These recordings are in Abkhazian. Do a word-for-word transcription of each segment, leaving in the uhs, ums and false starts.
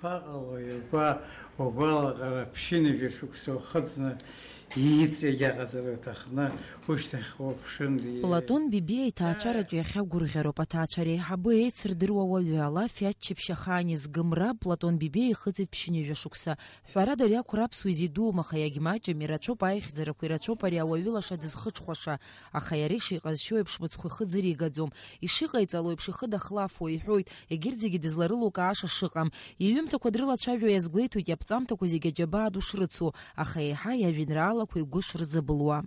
Ԥаҟало иаба угәалаҟара ԥшьынҩажәа шықәса ухыҵны ииҵегь аҟаҵара уҭахны ушьҭахьҟа уԥшын. Платон Бебиа иҭаацәараҿы иахьа гәырӷьароуп. Аҭаацәа реиҳабы еицырдыруа уаҩы, алафи аччаԥшь ахаан изгым раб Платон Бебиа ихыҵит ԥшьынҩажәа шықәса. Ҳәарада, ари ақәра аԥсуа изидуым, аха иагьмаҷым, ирацәоуп аихьӡарақәа, ирацәоуп ари ауаҩы лаша дызхыҽхәаша, аха иара ишиҟазшьоу еиԥш мыцхә ихы ӡыригаӡом. Ишыҟаиҵало еиԥш ихы дахлафуа иҳәоит, егьырҭ зегьы дызларылукааша шыҟам. Иҩымҭақәа дрылацәажәо иазгәеиҭоит иаԥҵамҭақәа зегьы аџьабаа ду шрыцу, аха еиҳа иажәеинраалақәа игәы шырзабылуа.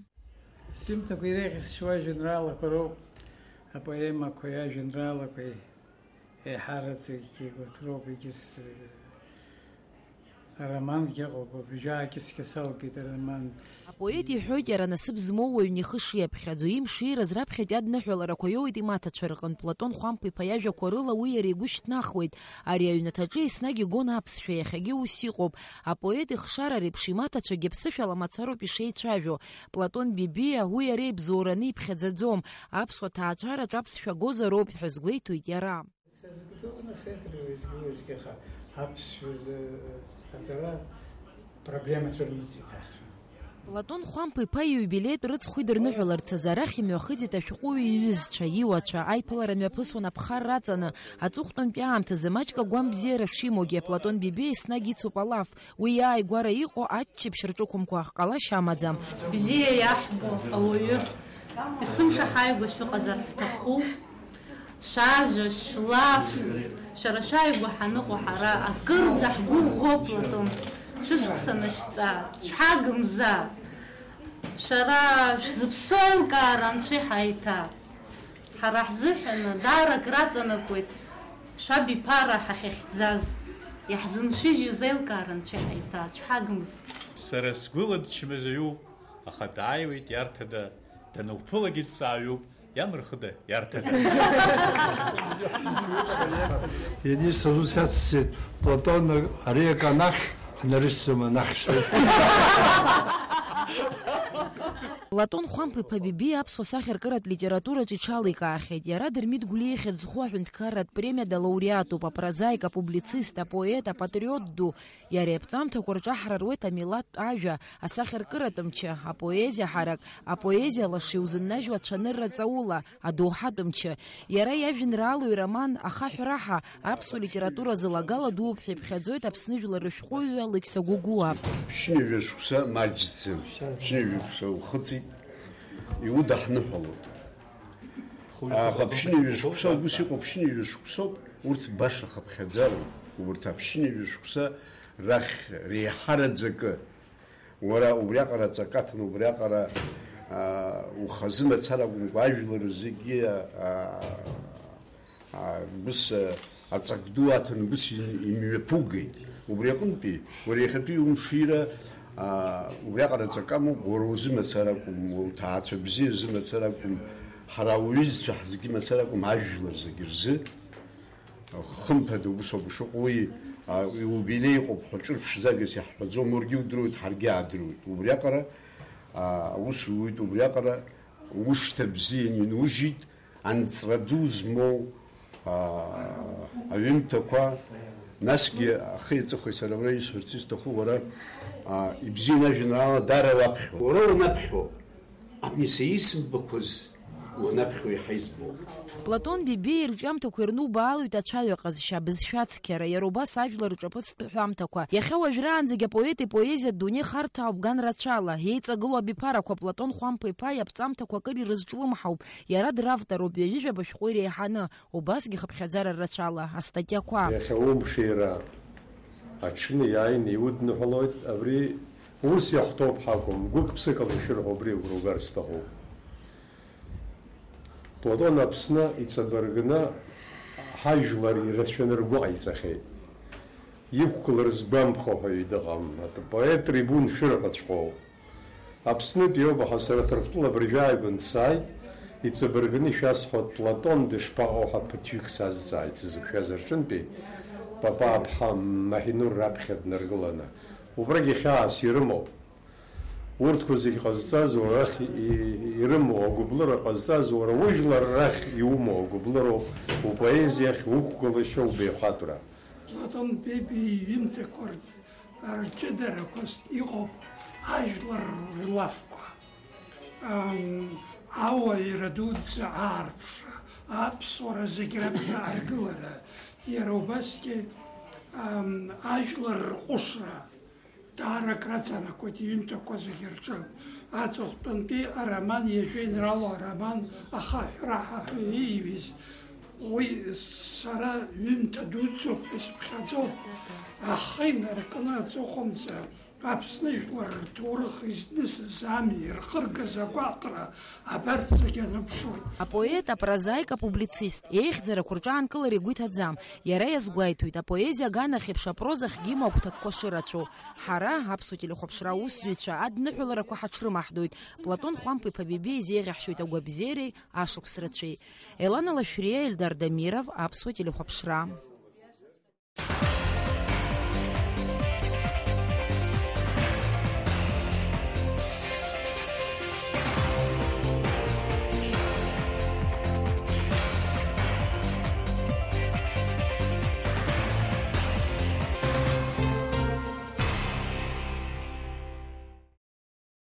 Сҩымҭақәа иреиӷьасшьо ажәеинраалақәа роуп, апоемақәеи ажәеинраалақәеи еиҳараӡакгьы урҭ роуп, егьыс-, аромангьы ыҟоуп, абжьы аакьыскьа салгеит ароман. Апоет иҳәоит иара насыԥ змоу уаҩны ихы шиаԥхьаӡо, имшираз раԥхьатәи адныҳәаларақәа иоуеит имаҭацәа рҟынтә. Платон Хәамԥ-иԥа иажәақәа рыла уи иара игәы шьҭнахуеит. Ари аҩнаҭаҿы еснагь игон аԥсшәа, иахьагьы ус иҟоуп. Апоет ихшара реиԥш имаҭацәагьы ԥсышәала мацароуп ишеицәажәо. Платон Бебиа уи иара ибзоураны иԥхьаӡаӡом. Аԥсуа ҭаацәараҿ аԥсшәа гозароуп ҳәа згәеиҭоит иара. Сазгәдоуны сеидроу изгылазгьы аха аԥсшәазы аҵара проблемацәа рымҵит аҳра. Платон Хәамԥ-иԥа ииубилеитә рыцхә идырныҳәаларц азы арахь имҩахыҵит ашәҟәыҩҩы иҩызцәа, иуацәа, аиԥылара мҩаԥысуан аԥхарра аҵаны, аҵыхәтәантәи аамҭазы маҷк агәамбзиара шимоугьы, Платон Бебиа еснагь ицуп алаф, уи иааигәара иҟоу аччаԥшь рҿықәымкәа ҟалашьа амаӡам. Бзиа иаҳбо ауаҩы, есымша ҳааигәа шәыҟазар ҳҭахуп. Шәажәа, шәлаф, шәара шәааигәа ҳаныҟоу ҳара акырӡа ҳгәыӷуа, Платон, шәышықәса нышәҵааит, шәҳагымзааит. Шәара шәзыԥсоу аилкаара анцәа иҳаиҭа. Ҳара ҳзыҳәаны даара акраҵанакуеит шәабиԥара ҳахьахьӡаз, иаҳзыншәыжьыз аилкаара анцәа иҳаиҭа, шәҳагымз. Сара сгәыла дчмазаҩуп, аха дааиуеит иарҭада, дануԥылогьы дҵааҩуп, иамырхыда иарҭада. Ианисҭаз ус иацсҵеит, Платон, ари акы анахь ҳнарышьҭӡом, анахь сҳәеит. Платон Хәамԥ-иԥа Бебиа аԥсуа сахьаркыратә литератураҿы иҽаликаахьеит. Иара Дырмит Гәлиа ихьӡ зху аҳәынҭқарратә премиа далауреатуп, апрозаик, апублицист, апоет, апатриот ду. Иара иаԥҵамҭақәа рҿы ҳара руеит амилаҭтә ажәа, асахьаркыратә мчы, апоезиа ҳарак, апоезиа лаша иузыннажьуа ацәанырра ҵаула, адоуҳатә мчы. Иара иажәеинраалоу ироман Ахаҳә раҳа аԥсуа литература зы лагала дууп ҳәа иԥхьаӡоит Аԥсны жәлар рышәҟәыҩҩы Алықьса Гәыгәуа. Ԥшьынҩажәа шықәса маҷӡам, ԥшьынҩажәа шықәса ухыҵит, иудаҳныҳәалоит. Аха ԥшьынҩажәа шықәса, ус иҟоу ԥшьынҩажәа шықәсоуп, урҭ баша хыԥхьаӡароуп, убарҭ аԥшьынҩажәа шықәса рахь реиҳараӡакы. Уара убриаҟара аҵакы аҭаны, убриаҟара, аа, ухазы мацара акәымкәа, ажәлар зегьы, аа, аа, ус, аа, аҵак ду аҭаны, ус им-, имҩаԥугеит. Убри аҟынтәи, уара иахьатәи умшира, аа, убриаҟара аҵакы амоуп, уара узы мацара акәым, уҭаацәа бзиа рзы мацара акәым, ҳара ауаҩызцәа ҳзегьы мацара акәым, ажәлар зегьы рзы. Хымԥада, убыс ауп ишыҟоу, уи, а, иубилеи ыҟоуп ҳәа ҿырԥшӡагас иаҳҳәаӡом, уаргьы удыруеит, ҳаргьы аадыруеит. Убриаҟара, а, аус руит, убриаҟара ушҭа бзианы инужьит, анҵра ду змоу, а, аҩымҭақәа, насгьы ахи аҵыхәеи сара уара исҳәарц исҭаху, уара, а, ибзианы ажәеинраала даара уаԥхьо. Уара уанаԥхьо. Абни са исымбақәаз уанаԥхьо иаҳа избоит. Платон Бебиа ирҿиамҭақәа ирнубаалоит ацәаҩа ҟазшьа, абызшәа ацқьара, иара убас ажәлар рҿаԥыцтә ҳәамҭақәа. Иахьа уажәраанӡагь апоет ипоезиа адунеи харҭәаауп ган рацәала. Еиҵагылоу абиԥарақәа Платон Хәамԥа-иԥа иаԥҵамҭақәа акыр ирызҿлымҳауп. Иара дравторуп, ҩажәижәаба шәҟәы иреиҳаны, убасгьы хыԥхьаӡара рацәала астатиақәа. Иахьа умшира аҽны иааины иудныҳәалоит, абри Ус иаҳҭоуп ҳакәым, гәык-ԥсыкала ишырҳәо убри агәра угар сҭахуп. Платон Аԥсны иҵабыргны ҳажәлар ирацәаны ргәы ҟаиҵахьеит. Иқәгылар згәамԥхо ҳәа ҩы дыҟам, апоет трибун шырҳәаҵәҟьоу. Аԥснытәи ауп, аха сара Ҭырқәтәыла абыржәы ааигәа ансааи, иҵабыргны ишәасҳәоит, Платон дышԥаҟоу ҳәа ԥыҭҩык сазҵааит, сзықәшәаз рҿынтәи Папа аԥҳа Маҳинур раԥхьа днаргыланы. Убрагь хьаас ирымоуп. Урҭқәа зегь ҟазҵаз уара рахь и-, ирымоу агәыблыра ҟазҵаз уара ужәлар рахь иумоу агәыблыроуп, упоезиахь уқәгылашьа, убаҩхатәра. Платон Бебиа иҩымҭақәа рҿы-, рҷыдарақәа иҟоуп ажәлар рлафқәа. Ам, ауаҩра дуӡӡа аарԥшра, аԥсуара зегь раԥхьа аргылара, иара убасгьы, ам, ажәлар рҟәышра даара акраҵанакуеит иҩымҭақәа зегь рҿы. Аҵыхәтәантәи ароман, иажәеинраала ароман Ахаҳә раҳаҳәа ииҩыз, уи сара ҩымҭа дуӡӡоуп ҳәа исыԥхьаӡоит. Ахы инаркны аҵыхәанӡа Аԥсны жәлар рҭоурых изнысыз ами, ирхыргаз агәаҟра, абарҭ зегь аныԥшуеит. Апоет, апрозаик, апублицист, еихьӡарақәа рҿы аанкылара игәы иҭаӡам. Иара иазгәеиҭоит, апоезиа аганахь еиԥш апрозахьгьы имоу агәҭакқәа шырацәоу. Ҳара, ҳаԥсуа телехәаԥшра аусзуҩцәа, адныҳәаларақәа ҳаҽрымаҳдоит. Платон Хәамԥ-иԥа Бебиа изеиӷьаҳшьоит агәабзиареи ашықәс рацәеи. Елана Лашәриа, Ельдар Дамиров, аԥсуа телехәаԥшра.